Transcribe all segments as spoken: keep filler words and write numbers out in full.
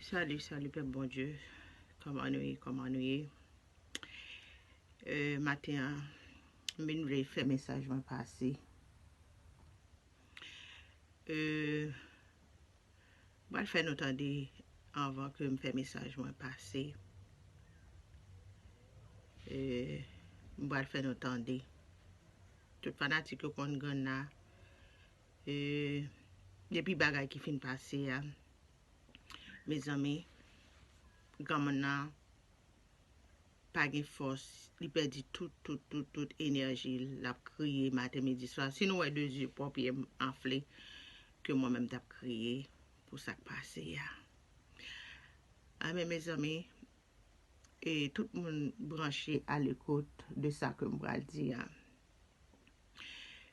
Salut, salut, pèp Bondye. Kòman nou ye? Kòman nou ye? Euh, maten an, m vin vle fè mesaj mwen pase. Euh, m pral fè nou tande anvan ke m fè mesaj mwen pase. Euh, m pral fè nou tande. Tout fanatik yo konn Ganna. Euh, depi bagay ki fin pase a, mezanmi, granmoun nan pa gen fòs, li pèdi tout, tout, tout, tout enèji l, l ap kriye maten, midi, swa. Si nou wè de zye pòpyè m anfle, ke mwen menm t ap kriye pou sa k pase a. A, men, mezanmi, e tout moun branche a lekout de sa ke m pral di a.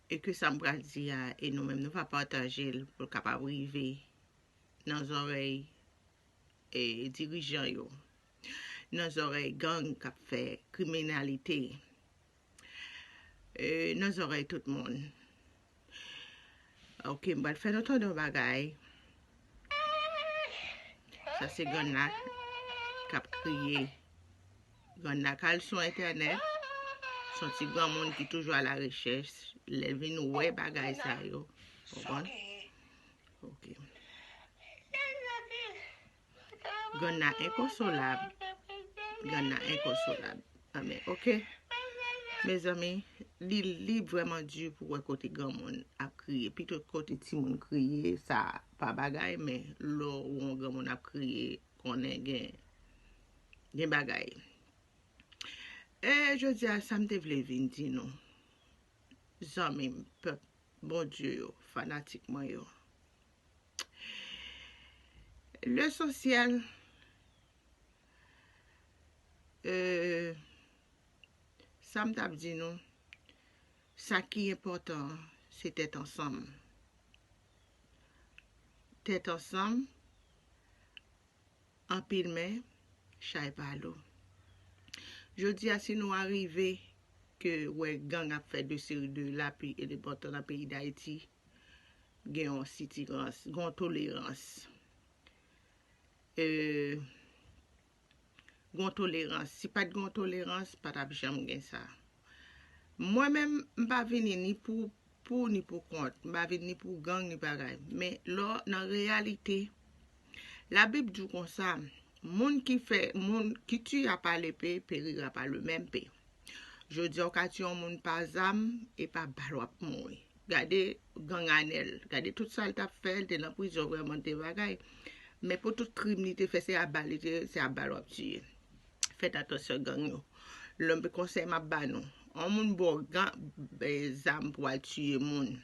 E ke sa m pral di a, e nou menm nou va pataje l pou l kapab rive nan zòrèy, e, dirijan yo, nan zòrèy gang k ap fè kriminalite, e, nan zòrèy tout moun. Ok, m pral fè nou tande yon bagay. Sa se Ganna k ap kriye. Ganna k al sou entènèt. Se yon ti granmoun ki toujou a la rechèch. Lè l vin wè bagay sa yo. Konprann? Ok. Ganna enkonsolab. Ganna enkonsolab. Amen. Ok. Mezanmi, li, li vrèman di pou wè kote granmoun ap kriye. Pito kote timoun kriye, sa pa bagay, men lè w wè yon granmoun ap kriye, konnen gen, gen bagay. E jodi a, sa m te vle vin di nou, zanmi m, pèp Bondye yo, fanatik mwen yo. Lesansyèl, euh, sa m t ap di nou, sa ki enpòtan, se tèt ansanm. Tèt ansanm, anpil men, chay pa lou. Jodi a, si nou arive ke wè gang ap fè de seri de lapli e de bòtò nan peyi Dayiti, gen yon sitirans, gen yon tolerans. E, gen yon tolerans. Si pa t gen yon tolerans, pa t ap janm gen sa. Mwen menm, m pa vini ni pou, pou ni pou kont. M pa vin ni pou gang, ni bagay. Men lò, nan reyalite, Labib di w konsa, moun ki fè, moun ki tiye a pa lepe, perira pa le menm pe. Jodi a, w ka tiye yon moun pa zam, e pa bal w ap mouri. Gade gang Anèl, gade tout sa l t ap fè, l te nan prizon vrèman, l te bagay. Men pou tout krim li te fè, se a bal li te, se a bal w ap tiye. Fèt atansyon gang yo. Lè m konsèy m ap ba nou. Yon moun ba w gan, e, zam pou al tiye moun.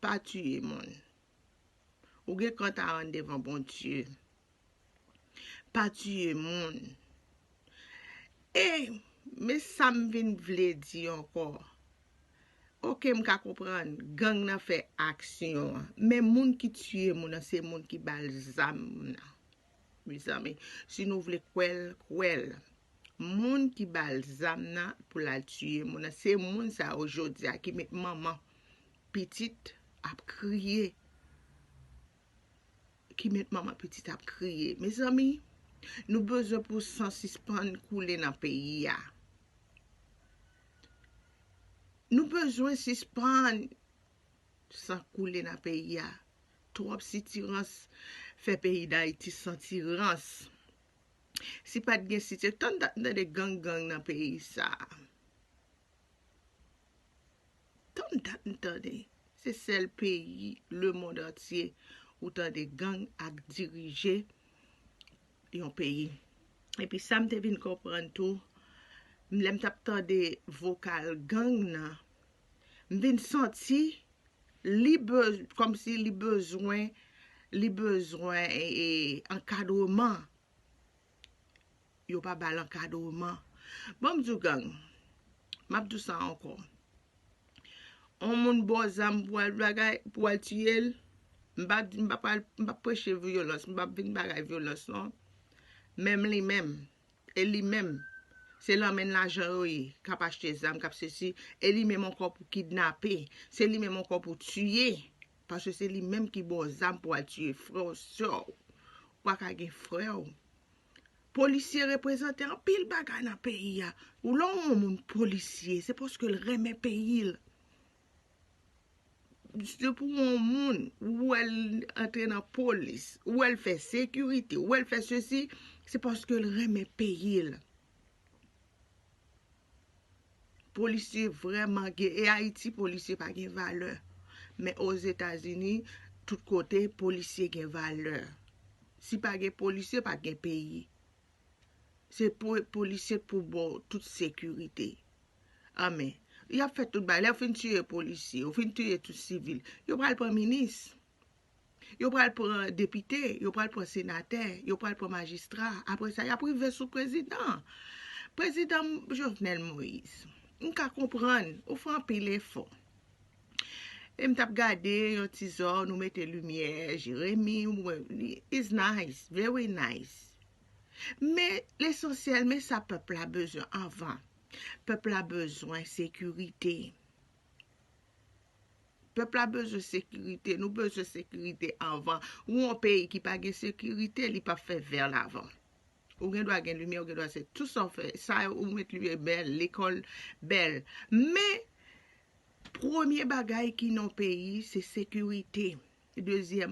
Pa tiye moun. Ou gen kont a rann devan Bondye. Pa tiye moun. E, men sa m vin vle di ankò. Ok, m ka konprann, gang nan fè aksyon an. Men moun ki tiye moun nan, se moun ki ba l zam nan. Mezanmi, si nou vle kwè l, kwè l. Moun ki ba l zam nan pou l al tiye moun nan, se moun sa yo jodi a ki met manman pitit ap kriye. Ki met manman pitit ap kriye. Mezanmi, nou bezwen pou san sispann koule nan peyi a. Nou bezwen sispann san koule nan peyi a. Twòp sitirans fè peyi Dayiti santi rans. Si pa t gen sitye, tann dat m tande gang gang nan peyi sa a. Tann dat m tande. Se sèl peyi lemonn antye ou tande gang ap dirije yon peyi. Epi sa m te vin konprann tou, lè m t ap tande vokal gang nan, m vin santi li bez-, kòmsi li bezwen, li bezwen, e, e, ankadreman. Yo pa ba l ankadreman. Ban m di w gang, m ap di w sa ankò. On moun ba w zam pou al bagay, pou al tiye l, m pa, m pa pral, m pa preche vyolans, m pa vin bagay vyolans non. Menm li menm, e li menm, se lanmenn lajan yo ye, k ap achte zam, k ap sesi, e li menm ankò pou kidnape, se li menm ankò pou tiye. Paske se li menm ki ba w zam pou al tiye frè w, sè w. Ou pa ka gen frè w. Polisye reprezante anpil bagay nan peyi a. Ou lè w yon moun polisye, se paske l renmen peyi l. Se pou yon moun, ou wè l antre nan polis, ou wè l fè sekirite, ou wè l fè sesi, se paske l renmen peyi l. Polisye vrèman gen, e Ayiti, polisye pa gen valè. Men Ozetazini, tout kote, polisye gen valè. Si pa gen polisye, pa gen peyi. Se pou polisye pou ba w tout sekirite. Anmen. Y ap fè tout bagay. Lè yo fin tiye polisye, yo fin tiye tout sivil, yo pral pran minis. Yo pral pran depite, yo pral pran senatè, yo pral pran majistra. Apre sa, y ap rive sou prezidan. Prezidan Jovenel Moïse, m ka konprann, ou fè anpil efò. E m t ap gade yon ti zò, nou mete limyè, Jeremi, ou wè, li, is nice, very nice. Men lesansyèl, men sa pèp la bezwen anvan. Pèp la bezwen sekirite. Pèp la bezwen sekirite, nou bezwen sekirite anvan. Ou yon peyi ki pa gen sekirite, li p ap fè vè lavan. Ou gen dwa gen limyè, ou gen dwa se tout sa w fè. Sa ou met limyè bèl, lekòl bèl. Men, premye bagay ki nan peyi, se sekirite. Dezyèm,